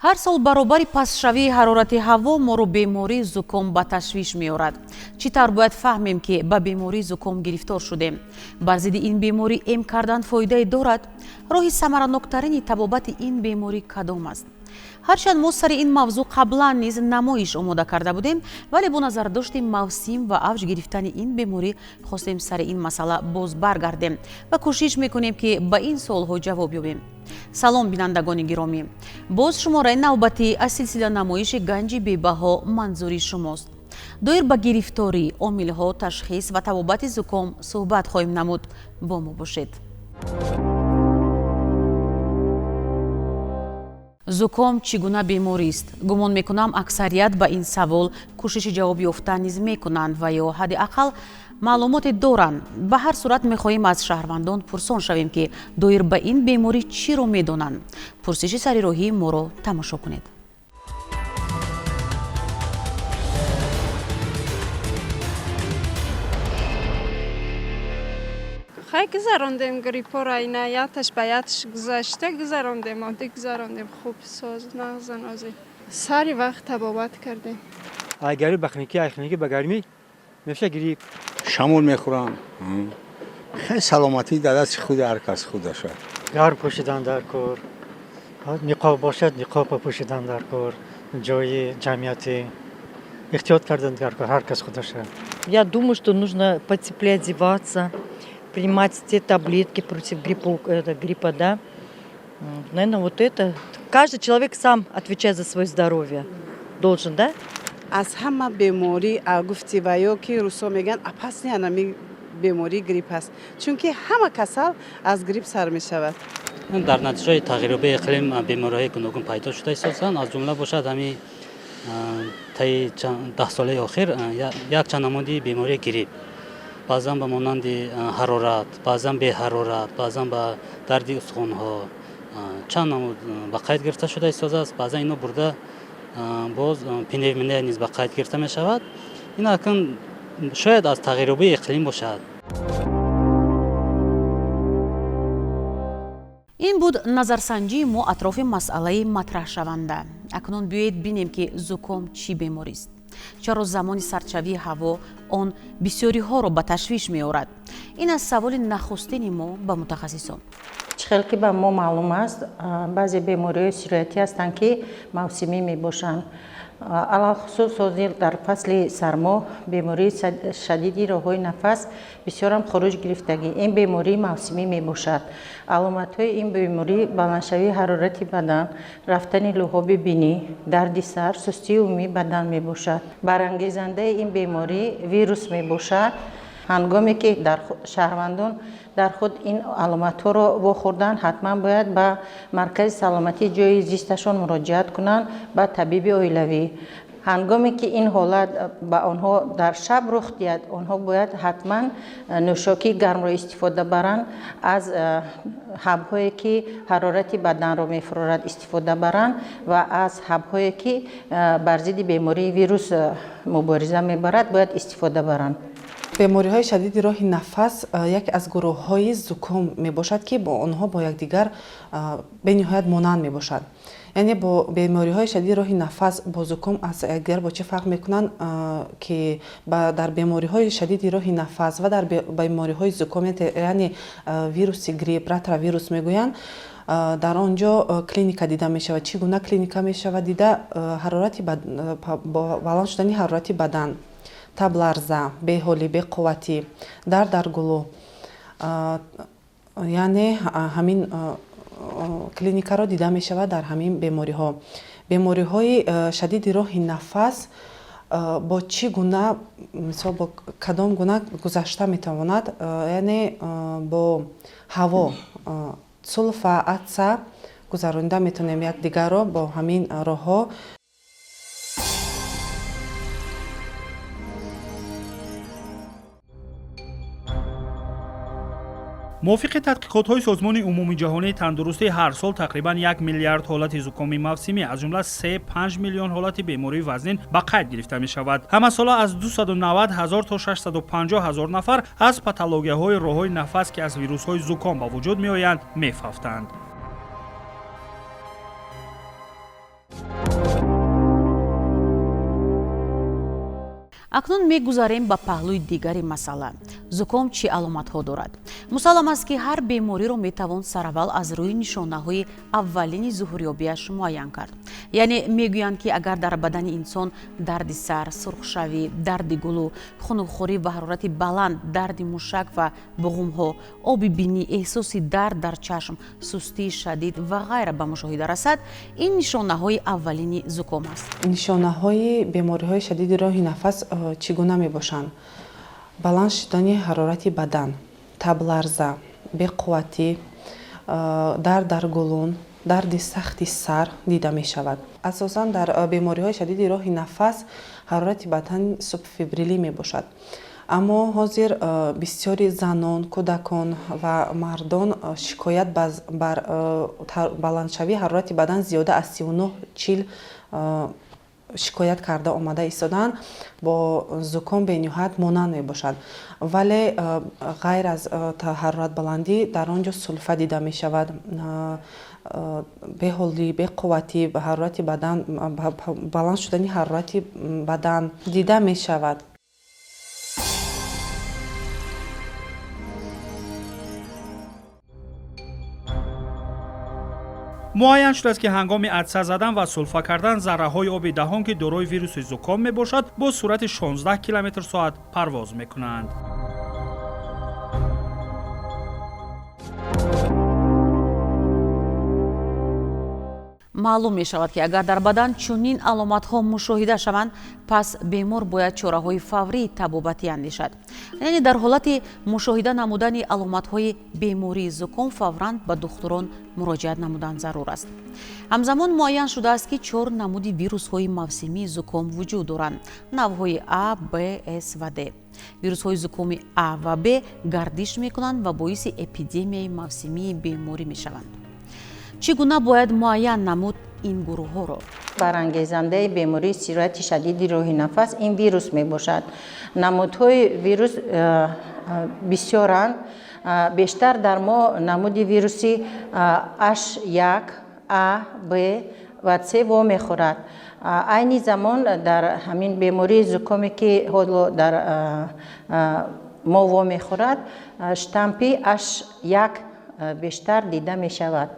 Ҳар сол баробари пастшавии ҳарорати ҳаво моро бемории зуком ба ташвиш меорад. Чӣ тавр бояд фаҳмем, ки ба бемории зуком гирифтор шудем? Бар зидди ин беморӣ эм кардан фоидае дорад? Роҳи самараноктарини табобати ин беморӣ кадом аст? Ҳарчанд мо сари ин мавзӯъ қаблан низ намоиш омода карда будем, вале бо назардошти мавсим ва авҷ гирифтани ин беморӣ хостем сари ин масъала боз баргардем ва кӯшиш мекунем, ки ба ин суолҳо ҷавоб ёбем. Салом, бинандагони гиромӣ! Боз шумораи навбатӣ аз силсила намоиши «Ганҷи бебаҳо» манзури шумост. Доир ба гирифторӣ, омилҳо, ташхис ва табобати зуком суҳбат хоҳем намуд. Бо мо бошед. Зуком чӣ гуна беморист? Гумон мекунам, аксарият ба ин савол кӯшиши ҷавоб ёфтан низ мекунанд ва ё ҳадди ақал маълумоте доранд. Ба ҳар сурат, мехоҳем аз шаҳрвандон пурсон шавем, ки доир ба ин беморӣ чиро медонанд. Пурсиши сари роҳии моро тамошо кунед. Хай, гузарондем гриппора, ина яташ ба яташ гузашта, гузарондем, оддӣ гузарондем, хуб, соз, нағза, нозӣ, сари вақт табобат кардем. Ай гармӣ ба хунукӣ, ай хунукӣ ба гармӣ меша грипп. Шамол мехӯрам. Хеле саломатӣ дар дасти худи ҳар кас худаша. Гарм пӯшидан дар кор, ниқоб бошад, ниқобро пӯшидан дар кор, ҷои ҷамъиятӣ эҳтиёт кардан дар кор, ҳар кас худаша. Я думаю, что нужно потеплее одеваться, принимать те таблетки против гриппа, это, гриппа, да. Наверное, вот это. Каждый человек сам отвечает за свое здоровье. Должен, да? Аз ҳама беморӣ, гуфти ва ё ки русо мегӯянд, опасный анами бемории грипп аст, чунки ҳама касал аз грипп сар мешавад. Дар натиҷаи тағйирёбии иқлим бемориҳои гуногун пайдо шуда истоданд. Аз ҷумла бошад, ҳамин таи 10 солаи охир якчанд намуди бемории грипп, баъзан ба монанди ҳарорат, баъзан беҳарорат, баъзан ба дарди устухонҳо, чанд намуд ба қайд гирифта шуда истодааст. Баъзан ино бурда боз пневмония низ ба қайд гирифта мешавад. Ин акн шояд аз тағйирёбии иқлим бошад. Ин буд назарсанҷии мо атрофи масъалаи матраҳшаванда. Акнун биёед бинем, ки зуком чӣ беморист, чаро замони сардшавии ҳаво он бисёриҳоро ба ташвиш меорад. Ин аз саволи нахустини мо ба мутахассисон. Чӣ хел ки ба мо маълум аст, баъзе бемориҳои сироятӣ ҳастанд, ки мавсимӣ мебошанд. Алалхусус ҳозир дар фасли сармо бемории шадиди роҳҳои нафас бисёрам хуруҷ гирифтагӣ. Ин бемории мавсимӣ мебошад. Аломатҳои ин беморӣ: баландшавии ҳарорати бадан, рафтани луҳоби бинӣ, дарди сар, сустии умумии бадан мебошад. Барангезандаи ин беморӣ вирус мебошад. Ҳангоме ки дар шаҳрвандон дар худ ин аломатҳоро вохӯрданд, ҳатман бояд ба маркази саломатии ҷои зисташон муроҷиат кунанд, ба табиби оилавӣ. Ҳангоме ки ин ҳолат ба онҳо дар шаб рух диҳад, онҳо бояд ҳатман нӯшокии гармро истифода баранд, аз ҳабҳое ки ҳарорати баданро мефурорад истифода баранд ва аз ҳабҳое ки бар зидди бемории вирус мубориза мебарад, бояд истифода баранд. Бемориҳои шадиди роҳи нафас яке аз гурӯҳҳои зуком мебошад, ки бо онҳо бо якдигар бениҳоят монанд мебошад. Яъне бо бемориҳои шадиди роҳи нафас бо зуком аз якдигар бо чӣ фарқ мекунанд, ки дар бемориҳои шадиди роҳи нафас ва дар бемориҳои зуком, яъне вируси грипп, ретровирус мегӯянд, дар он ҷо клиника дида мешавад. Чӣ гуна клиника мешавад дида? Ҳарорати, баланд шудани ҳарорати бадан, табларза, беҳолӣ, беқувватӣ, дард дар гулӯ, яъне ҳамин клиникаро дида мешавад дар ҳамин бемориҳо. Бемориҳои шадиди роҳи нафас бо чӣ гуна, мисол, бо кадом гуна гузашта метавонад? Яъне бо ҳаво, сулфа, атса гузаронида метавонем якдигарро бо ҳамин роҳҳо. Мувофиқи тадқиқотҳои Созмони умумиҷаҳонии тандурустӣ, ҳар сол тақрибан 1 миллиард ҳолати зукоми мавсимӣ, аз ҷумла 3-5 миллион ҳолати бемории вазнин ба қайд гирифта мешавад. Ҳамасола аз 290 ҳазор то 650 ҳазор нафар аз патологияҳои роҳҳои нафас, ки аз вирусҳои зуком ба вуҷуд меоянд, мефавтанд. Акнун мегузарем ба паҳлӯи дигари масъала. Зуком чӣ аломатҳо дорад? Мусаллам аст, ки ҳар бемориро метавон сараввал аз рӯи нишонаҳои аввалини зуҳурёбиаш муайян кард. Яъне мегӯянд, ки агар дар бадани инсон дарди сар, сурхшавӣ, дарди гулӯ, хунукхӯрӣ ва ҳарорати баланд, дарди мушак ва буғумҳо, оби бинӣ, эҳсоси дард дар чашм, сустии шадид ва ғайра ба мушоҳида расад, ин нишонаҳои аввалини зуком аст. Нишонаҳои бемориҳои шадиди роҳи нафас чӣ гуна мебошанд? Баланд шудани ҳарорати бадан, табларза, беқувватӣ, дард дар гулун, дарди сахти сар дида мешавад. Асосан дар бемориҳои шадиди роҳи нафас ҳарорати бадан субфебрилӣ мебошад. Аммо ҳозир бисёри занон, кӯдакон ва мардон шикоят бар баландшавии ҳарорати бадан зиёда аз 39-40 шикоят карда омада истодаанд, бо зуком бениҳоят монанд мебошад. Вале ғайр аз ҳароратбаландӣ дар он ҷо сулфа дида мешавад, беҳолӣ, беқувватӣ, ҳарорати бадан, баланд шудани ҳарорати бадан дида мешавад. Муайян шудааст, ки ҳангоми атса задан ва сулфа кардан зарраҳои оби даҳон, ки дорои вируси зуком мебошад, бо суръати 16 километр соат парвоз мекунанд. Маълум мешавад, ки агар дар бадан чунин аломатҳо мушоҳида шаванд, пас бемор бояд чораҳои фаврии табобатӣ андешад. Яъне дар ҳолати мушоҳида намудани аломатҳои бемории зуком фавран ба духтурон муроҷиат намудан зарур аст. Ҳамзамон муайян шудааст, ки чор намуди вирусҳои мавсимии зуком вуҷуд доранд: навъҳои А, Б, С ва Д. Вирусҳои зукоми А ва Б гардиш мекунанд ва боиси эпидемияи мавсимии беморӣ мешаванд. Чӣ гуна бояд муайян намуд ин гурӯҳҳоро? Барангезандаи бемории сирояти шадиди роҳи нафас ин вирус мебошад. Намудҳои вирус бисёранд. Бештар дар мо намуди вируси H1, А, Б ва С вомехӯрад. Айни замон дар ҳамин бемории зукоме, ки ҳоло дар мо вомехӯрад, штампи H1 бештар дида мешавад.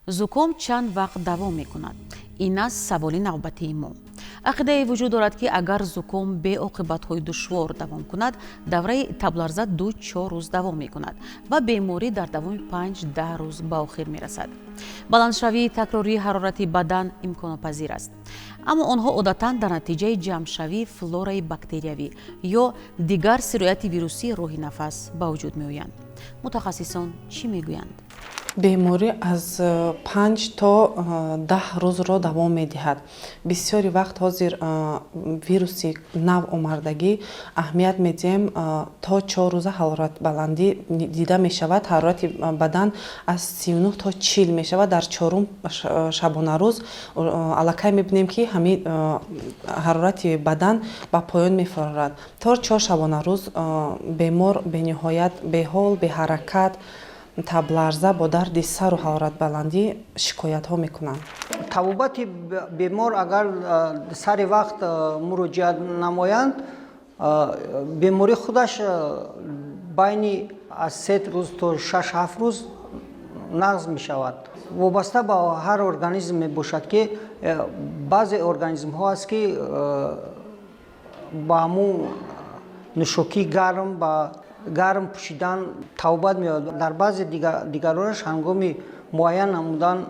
Зуком чанд вақт давом мекунад? Ин аст саволи навбатии мо. Ақидае вуҷуд дорад, ки агар зуком бе оқибатҳои душвор давом кунад, давраи табларза 2-4 рӯз давом мекунад ва беморӣ дар давоми 5-10 рӯз ба охир мерасад. Баландшавии такрории ҳарорати бадан имконопазир аст, аммо онҳо одатан дар натиҷаи ҷамъшавии флораи бактериявӣ ё дигар сирояти вирусии роҳи нафас ба вуҷуд меоянд. Мутахассисон чӣ мегӯянд? Беморӣ аз 5 то 10 рӯзро давом медиҳад. Бисёри вақт ҳозир вируси нав омардагӣ аҳамият медиҳем, то 4 рӯза ҳароратбаландӣ дида мешавад. Ҳарорати бадан аз 39 то 40 мешавад. Дар чорум шабонарӯз аллакай мебинем, ки ҳамин ҳарорати бадан ба поён мефарорад. То 4 шабонарӯз бемор бениҳоят беҳол, беҳаракат, табларза, бо дарди сару ҳароратбаландӣ шикоятҳо мекунанд. Табобати бемор агар сари вақт муроҷиат намоянд, беморӣ худаш байни аз 3 рӯз то 6-7 рӯз нағз мешавад. Вобаста ба ҳар организм мебошад, ки баъзе организмҳо аст, ки ба ҳамун нӯшокии гарм, ба гарм пӯшидан табобат меёбад. Дар баъзе дигаронаш ҳангоми муайян намудан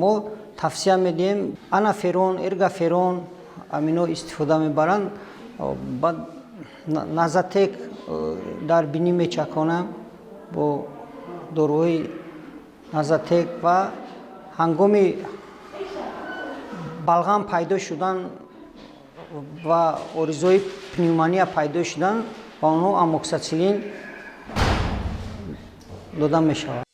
мо тавсия медиҳем анаферон, эргаферон, амино истифода мебаранд. Баъд назатек дар бинӣ мечаконам бо доруҳои назатек ва ҳангоми балғам пайдо шудан ва оризои пневмония пайдо шудан ба онҳо амокситсиллин дода мешавад.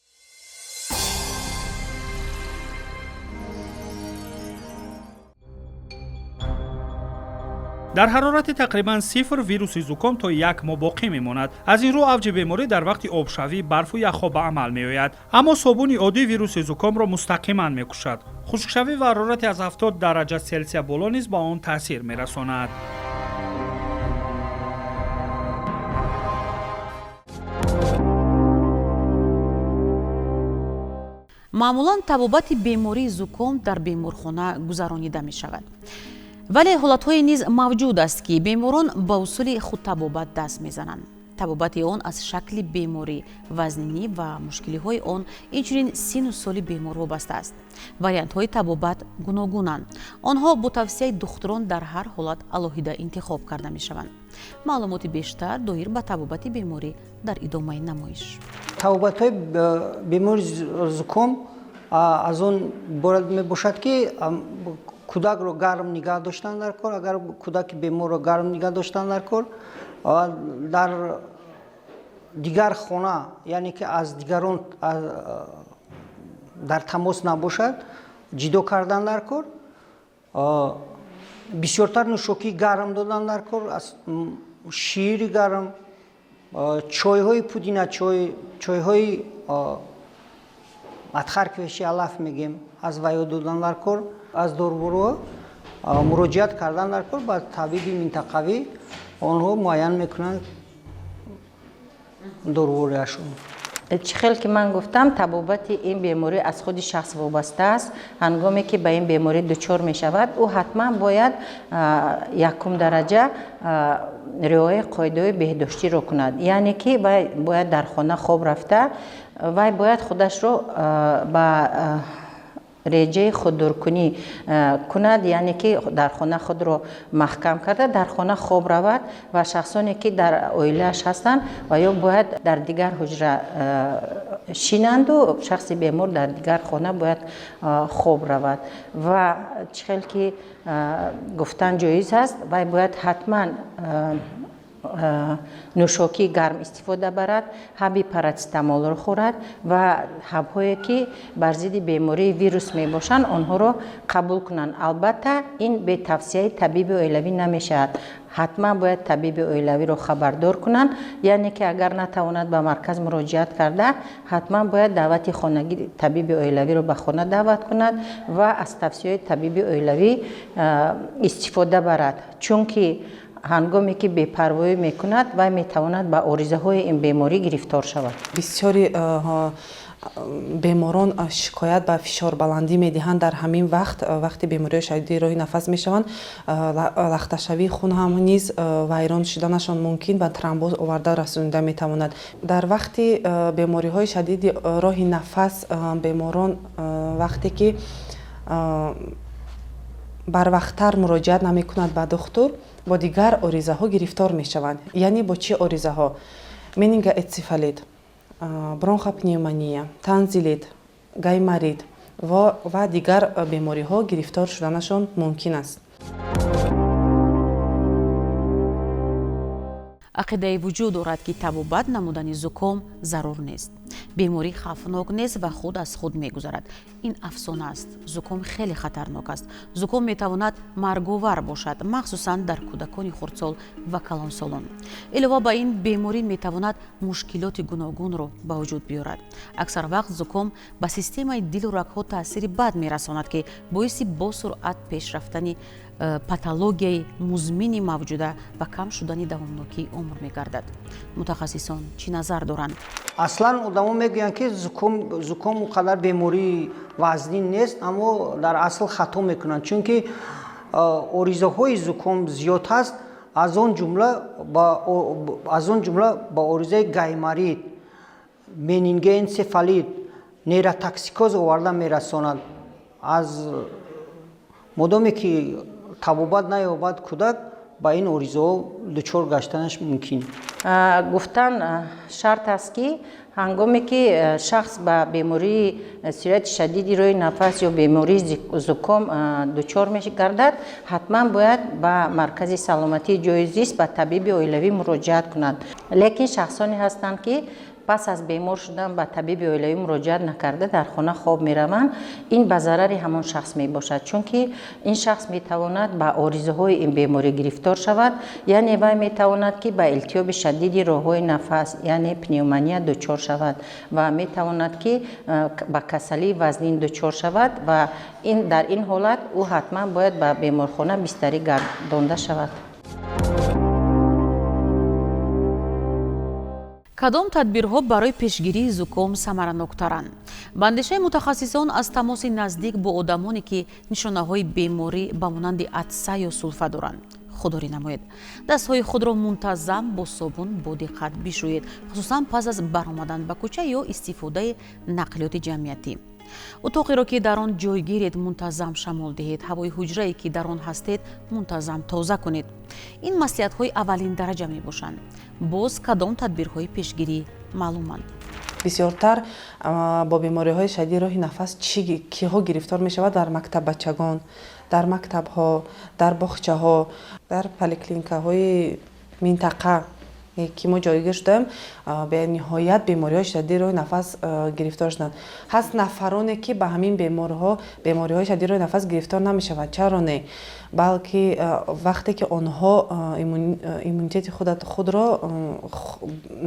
Дар ҳарорати тақрибан 0 вируси зуком то як моҳ боқӣ мемонад. Аз ин рӯ авҷи беморӣ дар вақти обшавӣ, барфу яхҳо ба амал меояд. Аммо собуни оддӣ вируси зукомро мустақиман мекушад. Хушкшавӣ ва ҳарорати аз 70 дараҷа Селсия боло низ ба он таъсир мерасонад. Маъмулан табобати бемории зуком дар беморхона гузаронида мешавад. Вале ҳолатҳое низ мавҷуд аст, ки беморон ба усули худтабобат даст мезананд. Табобати он аз шакли беморӣ, вазнинӣ ва мушкилиҳои он, инчунин сину соли бемор вобаста аст. Вариантҳои табобат гуногунанд. Онҳо бо тавсияи духтурон дар ҳар ҳолат алоҳида интихоб карда мешаванд. Маълумоти бештар доир ба табобати беморӣ дар идомаи намоиш. Табобатҳои бемори зуком аз он иборат мебошад, ки кӯдакро гарм нигаҳ доштан дар кор. Агар кӯдаки беморро гарм нигаҳ доштан дар кор, дар дигар хона, яъне ки аз дигарон дар тамос набошад, ҷидо кардан дар кор, бисёртар нӯшокии гарм додан дар кор, шири гарм, чойҳои пудина, чойҳои атхарквеши алаф мегем, аз ваё додан дар кор, аз доруборуҳо муроҷиат кардан дар кор ба табиби минтақавӣ, онҳо муайян мекунанд дорувориашон. Чӣ хел ки ман гуфтам, табобати ин беморӣ аз худи шахс вобаста аст. Ҳангоме ки ба ин беморӣ дучор мешавад, ӯ ҳатман бояд якум дараҷа риояи қоидаҳои беҳдоштиро кунад. Яъне ки вай бояд дар хона хоб рафта, вай бояд худашро ба реҷаи худдуркунӣ кунад, яъне ки дар хона худро маҳкам карда, дар хона хоб равад ва шахсоне ки дар оилааш ҳастанд ва ё бояд дар дигар ҳуҷра шинанду шахси бемор дар дигар хона бояд хоб равад. Ва чӣ хел ки гуфтан ҷоиз аст, вай бояд ҳатман нӯшокии гарм истифода барад, ҳаби парацетамолро хӯрад ва ҳабҳое ки бар зидди бемории вирус мебошанд, онҳоро қабул кунанд. Албатта, ин бе тавсияи табиби оилавӣ намешавад. Ҳатман бояд табиби оилавиро хабардор кунанд, яъне ки агар натавонад ба марказ муроҷиат карда, ҳатман бояд даъвати хонагӣ табиби оилавиро ба хона даъват кунад ва аз тавсияи табиби оилавӣ истифода барад, чунки ҳангоме ки бепарвоӣ мекунад, вай метавонад ба оризаҳои ин беморӣ гирифтор шавад. Бисёри беморон шикоят ба фишорбаландӣ медиҳанд. Дар ҳамин вақт, вақти бемориҳои шадиди роҳи нафас мешаванд, лахташавии хун ҳам низ вайрон шуданашон мумкин ва тромбоз оварда расонида метавонад. Дар вақти бемориҳои шадиди роҳи нафас беморон вақте ки барвақттар муроҷиат намекунад ба духтур, бо дигар оризаҳо гирифтор мешаванд. Яъне бо чӣ оризаҳо? Менингоэнцефалит, бронхопневмония, танзилит, гайморит ва дигар бемориҳо гирифтор шуданашон мумкин аст. Ақидае вуҷуд дорад, ки табобат намудани зуком зарур нест. Беморӣ хавфнок нест ва худ аз худ мегузарад. Ин афсона аст. Зуком хеле хатарнок аст. Зуком метавонад марговар бошад, махсусан дар кӯдакони хурдсол ва калонсолон. Илова ба ин, беморӣ метавонад мушкилоти гуногунро ба вуҷуд биёрад. Аксар вақт зуком ба системаи дилу рагҳо таъсири бад мерасонад, ки боиси босуръат пеш рафтани патологияи музмини мавҷуда ва кам шудани давомнокии умр мегардад. Мутахассисон чӣ назар доранд? Аслан одамо мегӯянд, ки зуком он қадар бемории вазнин нест, аммо дар асл хато мекунанд, чунки оризаҳои зуком зиёд ҳаст, аз он ҷумла ба оризаи гайморит, менингоэнцефалит, нейротоксикоз оварда мерасонад. Аз модоме ки табобат наёбад кӯдак, ба ин оризаҳо дучор гаштанаш мумкин. Гуфтан шарт аст, ки ҳангоме ки шахс ба бемории сирояти шадиди роҳи нафас ё бемории зуком дучор мегардад, ҳатман бояд ба маркази саломатии ҷойи зист ба табиби оилавӣ муроҷиат кунад. Лекин шахсоне ҳастанд, ки Пас аз бемор шудан ба табиби оилавӣ муроҷиат накарда дар хона хоб мераванд, ин ба зарари ҳамон шахс мебошад, чунки ин шахс метавонад ба оризаҳои ин беморӣ гирифтор шавад, яъне вай метавонад, ки ба илтиҳоби шадиди роҳҳои нафас, яъне пневмония дучор шавад ва метавонад, ки ба касалии вазнин дучор шавад ва дар ин ҳолат ӯ ҳатман бояд ба беморхона бистарӣ гардонда шавад. Кадом тадбирҳо барои пешгирии зуком самараноктаранд? Ба андешаи мутахассисон, аз тамоси наздик бо одамоне, ки нишонаҳои беморӣ ба монанди атса ё сулфа доранд, худдорӣ намоед. Дастҳои худро мунтазам бо собун бо диққат бишӯед, хусусан пас аз баромадан ба кӯча ё истифодаи нақлиёти ҷамъиятӣ. Утоқеро, ки дар он ҷойгиред, мунтазам шамол диҳед. Ҳавои ҳуҷрае, ки дар он ҳастед, мунтазам тоза кунед. Ин маслиҳатҳои аввалин дараҷа мебошанд. Боз кадом тадбирҳои пешгирӣ маълуманд? Бисёртар бо бемориҳои шадиди роҳи нафас киҳо гирифтор мешавад? Дар мактаббачагон, дар мактабҳо, дар боғчаҳо, дар поликлиникаҳои минтақа, ки мо ҷойгир шудаем, бениҳоят бемориҳои шадиди роҳи нафас гирифтор шуданд. Ҳаст нафароне, ки ба ҳамин бемориҳои шадиди роҳи нафас гирифтор намешаванд. Чаро не? Балки вақте ки онҳо иммунитети худро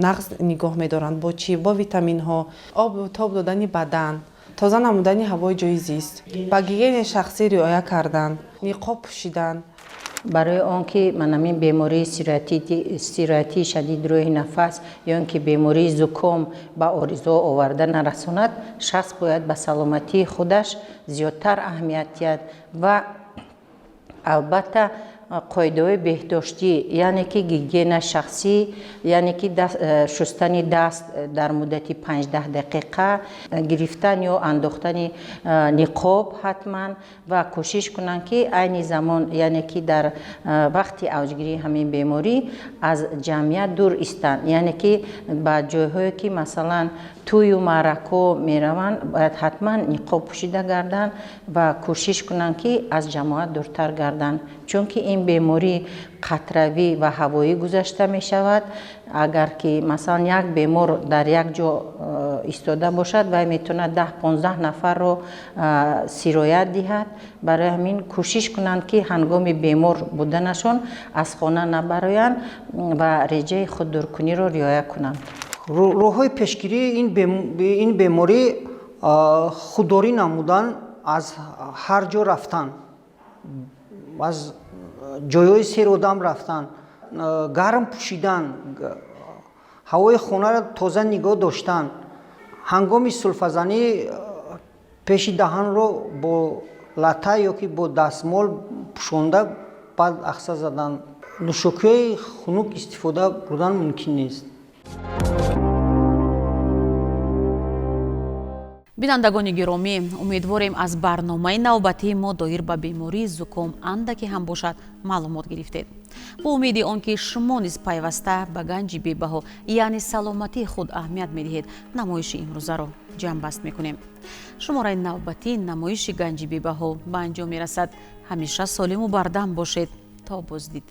нағз нигоҳ медоранд, бо чӣ? Бо витаминҳо, об тоб додани бадан, тоза намудани ҳавои ҷойи зист, ба гигиенаи шахсӣ риоя кардан, ниқоб пӯшидан. Барои он ки манамин бемории сироятии шадиди роҳи нафас ё ин ки бемории зуком ба оризаҳо оварда нарасонад, шахс бояд ба саломатии худаш зиёдтар аҳамият диҳад ва албатта қоидаҳои беҳдоштӣ, яъне ки гигиена шахсӣ, яъне ки шустани даст дар муддати 5-10 дақиқа, гирифтан ё андохтани ниқоб ҳатман ва кӯшиш кунанд, ки айни замон, яъне ки дар вақти авҷгирии ҳамин беморӣ аз ҷамъият дур истанд, яъне ки ба ҷойҳое, ки масалан тӯю маъракҳо мераванд, бояд ҳатман ниқоб пӯшида гарданд ва кӯшиш кунанд, ки аз ҷамоат дуртар гарданд, чунки ин беморӣ қатравӣ ва ҳавоӣ гузашта мешавад. Агар ки масалан як бемор дар як ҷо истода бошад, вай метавонад 10-15 нафарро сироят диҳад. Барои ҳамин кӯшиш кунанд, ки ҳангоми бемор буданашон аз хона набароянд ва реҷаи худдуркуниро риоя кунанд. Роҳҳои пешгирии ин беморӣ худдорӣ намудан аз ҳар ҷо рафтан, аз ҷойҳои серодам рафтан, гарм пӯшидан, ҳавои хонаро тоза нигоҳ доштан, ҳангоми сулфазанӣ пеши даҳанро бо лата ё ки бо дастмол пӯшонда баъд ахса задан, нӯшокиҳои хунук истифода бурдан мумкин нест. Бинандагони гиромӣ, умедворем аз барномаи навбатии мо доир ба бемории зуком андаке ҳам бошад маълумот гирифтед. Бо умеди он ки шумо низ пайваста ба ганҷи бебаҳо, яъне саломатии худ аҳамият медиҳед, намоиши имрӯзаро ҷамъбаст мекунем. Шумораи навбатии намоиши ганҷи бебаҳо ба анҷом мерасад. Ҳамеша солиму бардам бошед. То боздид.